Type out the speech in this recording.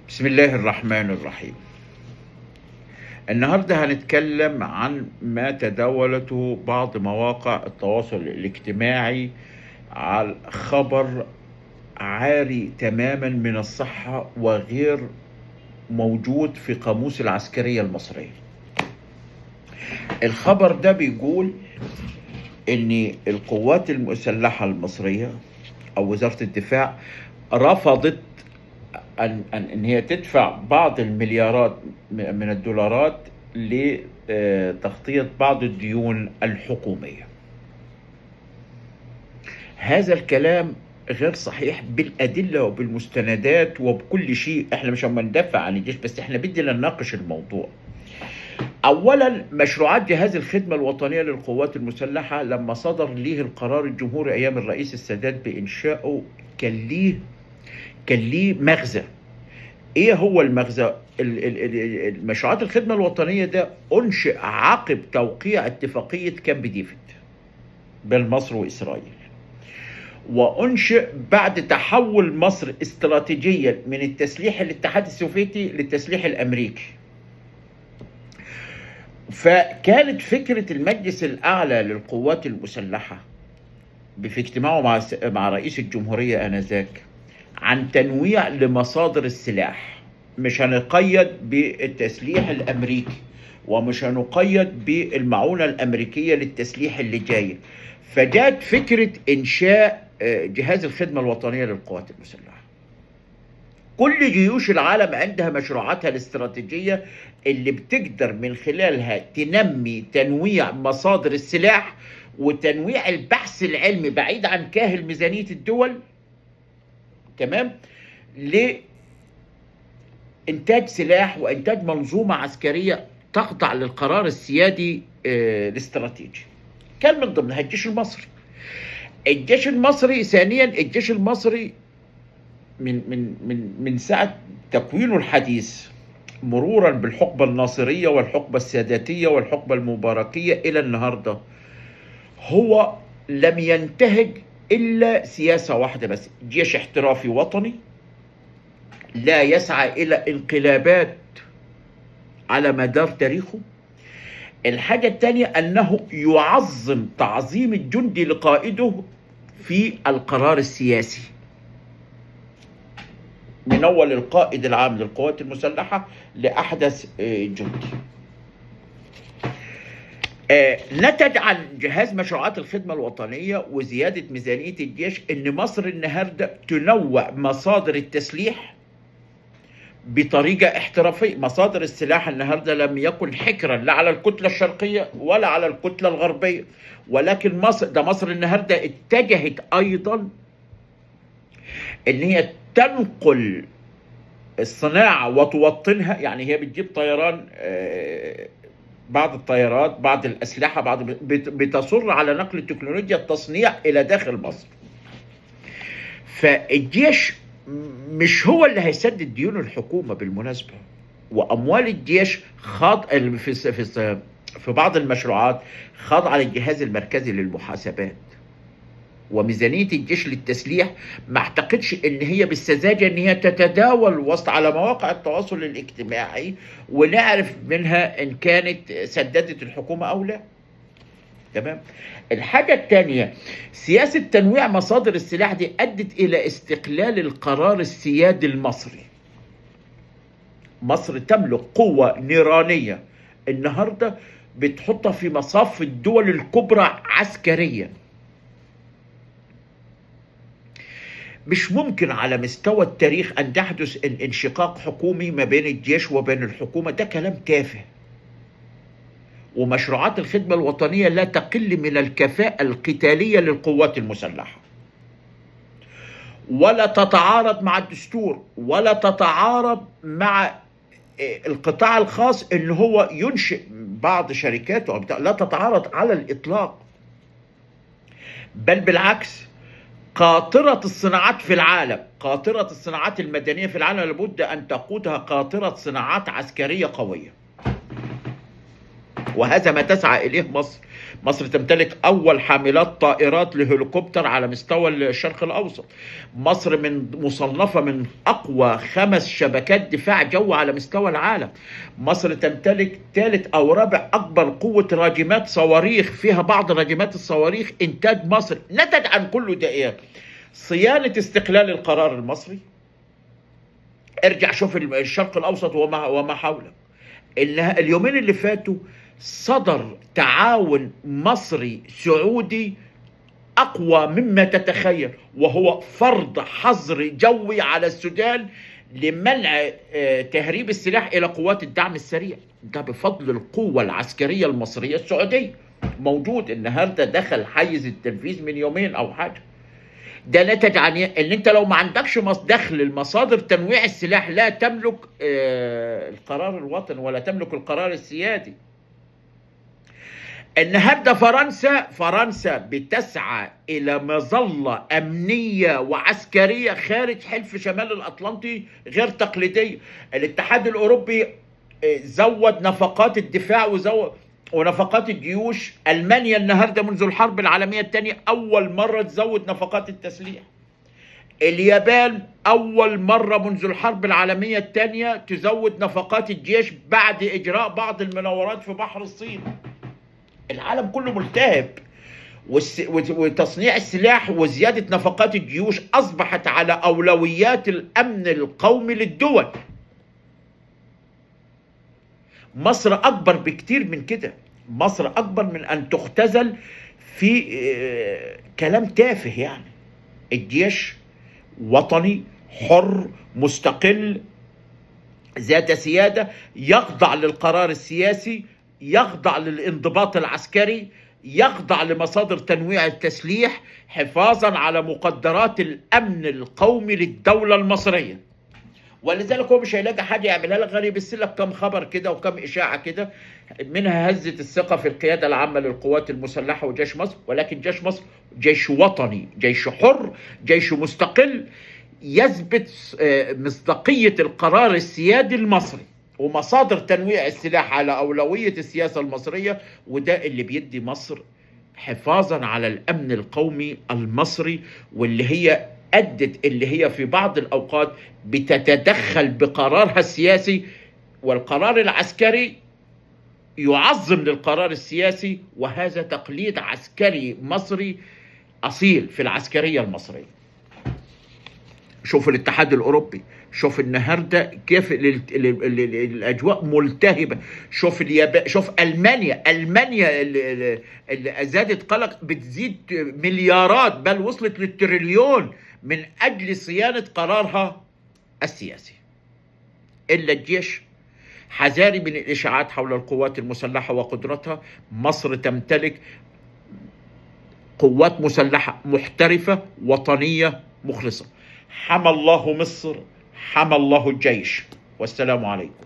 بسم الله الرحمن الرحيم. النهارده هنتكلم عن ما تداولته بعض مواقع التواصل الاجتماعي على خبر عاري تماما من الصحة وغير موجود في قاموس العسكرية المصرية. الخبر ده بيقول ان القوات المسلحة المصرية او وزارة الدفاع رفضت ان هي تدفع بعض المليارات من الدولارات لتغطية بعض الديون الحكومية. هذا الكلام غير صحيح بالأدلة وبالمستندات وبكل شيء. احنا مش عم ندافع عن الجيش، بس احنا بدنا نناقش الموضوع. اولا، مشروعات جهاز الخدمة الوطنية للقوات المسلحة لما صدر ليه القرار الجمهوري ايام الرئيس السادات بانشائه كان ليه مغزى. ايه هو المغزى؟ المشروعات الخدمة الوطنية ده انشئ عقب توقيع اتفاقية كامب ديفيد بين مصر واسرائيل، وانشئ بعد تحول مصر استراتيجيا من التسليح الاتحاد السوفيتي للتسليح الامريكي. فكانت فكرة المجلس الأعلى للقوات المسلحة في اجتماعه مع رئيس الجمهورية آنذاك عن تنويع لمصادر السلاح. مش هنقيد بالتسليح الأمريكي ومش هنقيد بالمعونة الأمريكية للتسليح اللي جاي. فجاءت فكرة إنشاء جهاز الخدمة الوطنية للقوات المسلحة. كل جيوش العالم عندها مشروعاتها الاستراتيجية اللي بتقدر من خلالها تنمي تنويع مصادر السلاح وتنويع البحث العلمي بعيد عن كاهل ميزانية الدول، تمام، لإنتاج سلاح وإنتاج منظومة عسكرية تخضع للقرار السيادي الاستراتيجي. كان من ضمنها الجيش المصري. الجيش المصري ثانيا، الجيش المصري من ساعة تكوينه الحديث مرورا بالحقبة الناصرية والحقبة الساداتية والحقبة المباركية إلى النهاردة، هو لم ينتهج إلا سياسة واحدة بس: جيش احترافي وطني لا يسعى إلى انقلابات على مدار تاريخه. الحاجة الثانية أنه يعظم تعظيم الجندي لقائده في القرار السياسي، من أول القائد العام للقوات المسلحة لأحدث جندي. نتج عن جهاز مشروعات الخدمة الوطنية وزيادة ميزانية الجيش إن مصر النهاردة تنوع مصادر التسليح بطريقة احترافية. مصادر السلاح النهاردة لم يكن حكرا لا على الكتلة الشرقية ولا على الكتلة الغربية، ولكن مصر النهاردة اتجهت أيضا إن هي تنقل الصناعة وتوطنها. يعني هي بتجيب طيران، بعض الطيارات، بعض الأسلحة، بعض بتصر على نقل تكنولوجيا التصنيع إلى داخل مصر. فالجيش مش هو اللي هيسدد ديون الحكومة بالمناسبة، وأموال الجيش خاض في في بعض المشروعات خاضعة للجهاز المركزي للمحاسبات. وميزانية الجيش للتسليح ما اعتقدش ان هي بالسذاجة ان هي تتداول وسط على مواقع التواصل الاجتماعي ونعرف منها ان كانت سددت الحكومة او لا. تمام. الحاجة الثانية، سياسة تنويع مصادر السلاح دي أدت إلى استقلال القرار السيادي المصري. مصر تملك قوة نيرانية النهاردة بتحطها في مصاف الدول الكبرى عسكريا. مش ممكن على مستوى التاريخ أن تحدث انشقاق حكومي ما بين الجيش وبين الحكومة، ده كلام تافه. ومشروعات الخدمة الوطنية لا تقل من الكفاءة القتالية للقوات المسلحة، ولا تتعارض مع الدستور، ولا تتعارض مع القطاع الخاص اللي هو ينشئ بعض شركاته، لا تتعارض على الإطلاق، بل بالعكس. قاطرة الصناعات في العالم، قاطرة الصناعات المدنية في العالم لابد أن تقودها قاطرة صناعات عسكرية قوية. وهذا ما تسعى إليه مصر. مصر تمتلك أول حاملات طائرات لهليكوبتر على مستوى الشرق الأوسط. مصر من مصنفة من أقوى 5 شبكات دفاع جو على مستوى العالم. مصر تمتلك ثالث أو رابع أكبر قوة راجمات صواريخ، فيها بعض راجمات الصواريخ إنتاج مصر. نتج عن كل ده إيه؟ صيانة استقلال القرار المصري. ارجع شوف الشرق الأوسط وما حوله. اليومين اللي فاتوا صدر تعاون مصري سعودي أقوى مما تتخيل، وهو فرض حظر جوي على السودان لمنع تهريب السلاح إلى قوات الدعم السريع. ده بفضل القوة العسكرية المصرية السعودية. موجود النهاردة، دخل حيز التنفيذ من يومين أو حاجة. ده نتج عن ان انت لو ما عندكش دخل المصادر تنويع السلاح لا تملك القرار الوطني ولا تملك القرار السيادي. النهارده فرنسا بتسعى الى مظلة امنية وعسكرية خارج حلف شمال الاطلنطي غير تقليدية. الاتحاد الاوروبي زود نفقات الدفاع ونفقات الجيوش. ألمانيا النهاردة منذ الحرب العالمية الثانية أول مرة تزود نفقات التسليح. اليابان أول مرة منذ الحرب العالمية الثانية تزود نفقات الجيش بعد إجراء بعض المناورات في بحر الصين. العالم كله ملتهب، وتصنيع السلاح وزيادة نفقات الجيوش أصبحت على أولويات الأمن القومي للدول. مصر أكبر بكتير من كده. مصر أكبر من أن تختزل في كلام تافه. يعني الجيش وطني حر مستقل ذات سيادة، يخضع للقرار السياسي، يخضع للانضباط العسكري، يخضع لمصادر تنويع التسليح، حفاظا على مقدرات الأمن القومي للدولة المصرية. ولذلك هو مش هيلاقي حاجة يعملها لك غير يبث لك كم خبر كده وكم اشاعة كده، منها هزه الثقة في القيادة العامة للقوات المسلحة وجيش مصر. ولكن جيش مصر جيش وطني، جيش حر، جيش مستقل، يثبت مصداقية القرار السيادي المصري ومصادر تنويع السلاح على اولوية السياسة المصرية. وده اللي بيدي مصر حفاظا على الامن القومي المصري، واللي هي أدت اللي هي في بعض الأوقات بتتدخل بقرارها السياسي، والقرار العسكري يعظم للقرار السياسي، وهذا تقليد عسكري مصري أصيل في العسكرية المصرية. شوف الاتحاد الأوروبي، شوف النهاردة كيف الأجواء ملتهبة. شوف اليابان، شوف ألمانيا اللي زادت قلق، بتزيد مليارات بل وصلت للتريليون من أجل صيانة قرارها السياسي. إلا الجيش حذاري من الإشاعات حول القوات المسلحة وقدرتها. مصر تمتلك قوات مسلحة محترفة وطنية مخلصة. حمى الله مصر، حمى الله الجيش. والسلام عليكم.